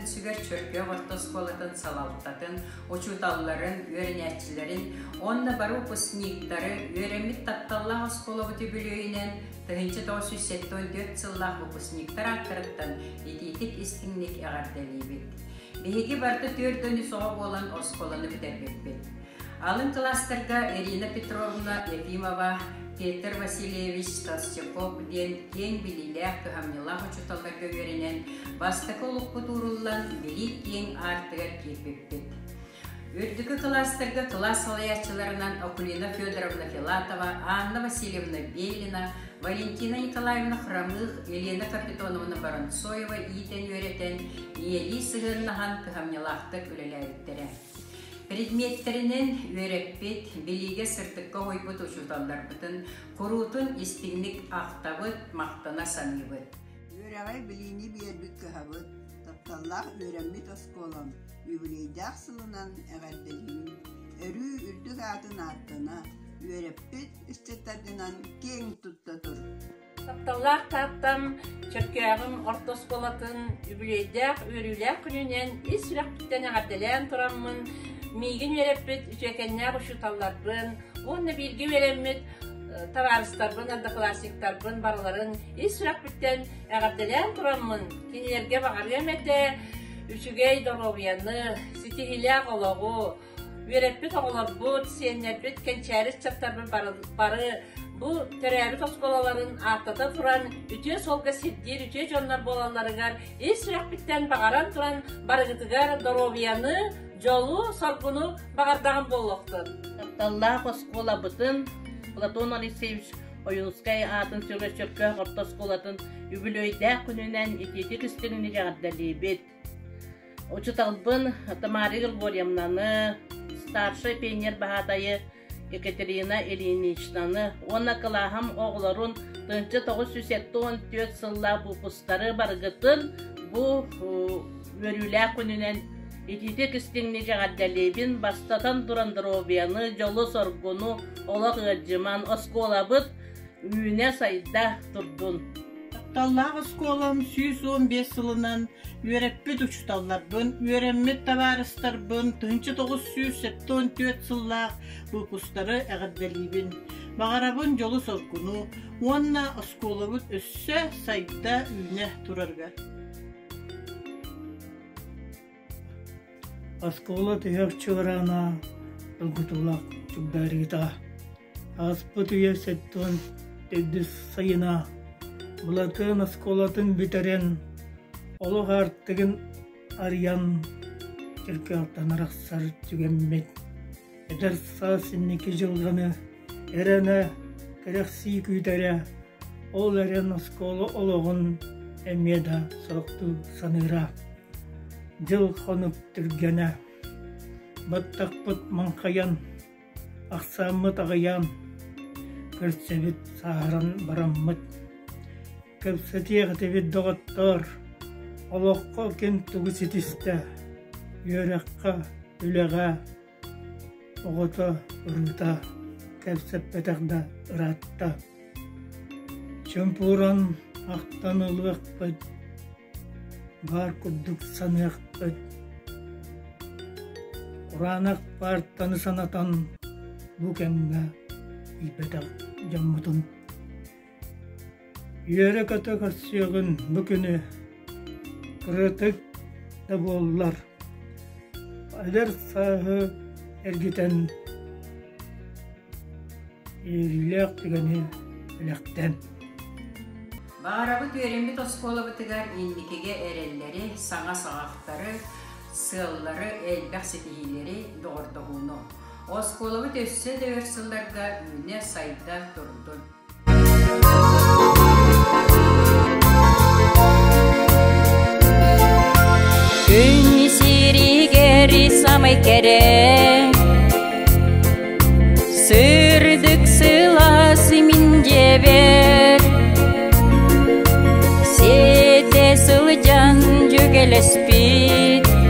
аатын сүгэр Чөркөөх орто оскуолатын салалтатын, учууталларын, үөрэнээччилэрин уонна бары выпускниктары үөрэммит тапталлаах оскуолабыт үбүлүөйүнэн 1974 сыллаах выпускниктар ааттарыттан итиитик истиҥник эҕэрдэлиибит. Биһиги барыта 43 оҕо буолан оскуоланы бүтэрбиппит. Алын кылаастарга Ирина Петровна Ефимова, Петр Васильевич Толстяков диэн киэҥ билиилээх, кыһамньылаах учууталларга үөрэнэн, бастакы олукпут ууруллан, билии киэҥ аартыгар киирбиппит. Үрдүкү кылаастарга кылаас салайааччыларынан Акулина Федоровна Филатова, Анна Васильевна Белина, Валентина Николаевна Хромых, Елена Капитоновна Воронцоева иитэн-үөрэтэн, ийэлии сыһыаннаһан кыһамньылаахтык үлэлээбиттэрэ. Предметтэринэн үөрэппит, билиигэ сырдыкка уһуйбут учууталларбытын куруутун истиҥник ахтабыт, махтана саныыбыт. Үөрэҕи билиини биэрбит кыһабыт, тапталлаах үөрэммит оскуолам юбилейдаах сылынан эҕэрдэлиибин. Өрүү үрдүк аатын ааттана, үөрэппит ыччаттаргынан киэҥ тутта тур. Тапталлаах Тааттам Чөркөөҕүм орто оскуолатын үбүлүөйдээх үөрүүлээх күнүнэн ис сүрэхпиттэн эҕэрдэлээн тураммын, миигин үөрэппит үтүөкэннээх учууталларбын уонна бииргэ үөрэммит табаарыстарбын, одноклассниктарбын барыларын ис сүрэхпиттэн эҕэрдэлээн тураммын, кинилэргэ баҕарыам этэ үчүгэй доруобуйаны, ситиһиилээх олоҕу, Үөрэппит оҕолорбут, сиэннэрбит, кэнчээри ыччаттарбыт бары бу төрөөбүт оскуолаларын ааттата туран, үтүө суолга сирдиир үтүө дьоннор буолалларыгар ис сүрэхпиттэн баҕаран туран барыгытыгар доруобуйаны, дьолу, соргуну баҕардаҕым буолуохтун. Тапталлаах оскуолабытын Платон Алексеевич Ойуунускай аатын сүгэ Чөркөөх орто оскуолатын үбүлүөйдээх күнүнэн итиитик истиҥник эҕэрдэлиибит. Учууталбын Тамара Григорьевнаны, старшай пионер баһаатайы Екатерина Ильиничнаны уонна кылааһым оҕолорун 1974 сыллаах выпустары барыгытын бу үөрүүлээх күнүнэн итиитик истиҥник эҕэрдэлиибин, бастатан туран доруобуйаны, дьолу-соргуну, олох ыалдьыман, оскуолабыт үүнэ-сайда турдун. Тапталлаах оскуолам 115 сылынан үөрэппит учууталларбын, үөрэммит табаарыстарбын 1974 сыллаах выпустары эҕэрдэлиибин. Баҕарабын дьолу-соргуну уонна оскуолабыт өссө сайда-үүнэ турарыгар. Оскуола тиһэх чуораана долгутуулаах чугдаарыыта. Ааспыт үйэ 74 сайына Былатыан оскуолатын бүтэрэн, олох аартыгын арыйан, Чөркөөхтөн арахсар түгэммит. Эдэр саас инники дьылҕаны эрэнэ, кэрэхсии күүтэрэ, ол эрэн оскуола олоҕун эмиэ да сорохтуу саныыра. Дьыл-хонук түргэнэ, баттахпыт маҥхайан, Ахсааммыт аҕыйаан, көрсөбүт сааһыран бараммыт. Кэпсэтиэх этибит доҕоттоор, олоххо ким тугу ситистэ, үөрэххэ, үлэҕэ, оҕото, уруута кэпсэппэтэх да ыраатта. Чуумпуран ахтан ылыахпыт баар курдук саныахпыт. Кураанах паартаны санатан бу кэмҥэ ииппэтэх дьоммутун. Үөрэ-көтө көрсүөҕүн бу күнү кыратык да буоллар эдэр сааһы эргитэн Үөрүүлээх түгэни бэлэхтэн. Баҕарабыт үөрэммит оскуолабытыгар инникигэ эрэллэри, саҥа саҕахтары, сыаллары, элбэх ситиһиилэри, доҕордоһууну. Оскуолабыт өссө да өр сылларга үүнэ-сайда турдун. Күн сиригэр самай кэрэ Сырдык сылаас мин дьиэбэр Сиэтэ сылдьан дьүгэлэспит.